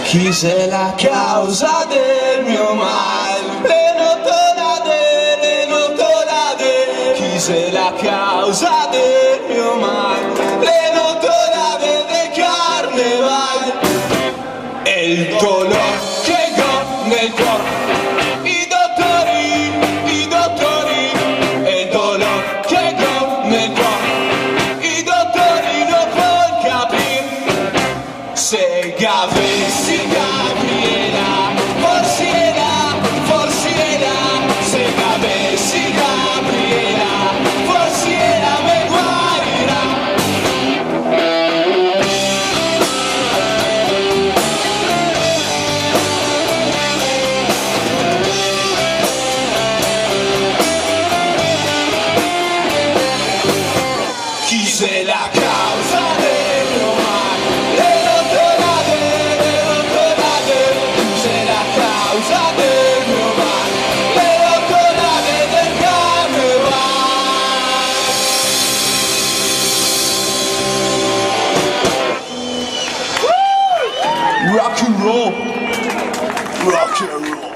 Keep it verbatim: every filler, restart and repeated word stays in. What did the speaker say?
Chi xe la causa del mio mal? Le notolade, le notolade. Chi xe la causa del mio mal? Le notolade del carneval. E el dolor che go nel cor. I dotori, i dotori. E el dolor che go nel cor. I dotori no pol capir. Se gavesi Gabriela, forsi ela, forsi ela, se gavesi Gabriela, forsi ela me guarirà. Chi xe la causa del mio mal? Le notolade, le notolade. Chi xe la causa del mio mal? Le notolade del carneval. Rock and roll. Rock and roll.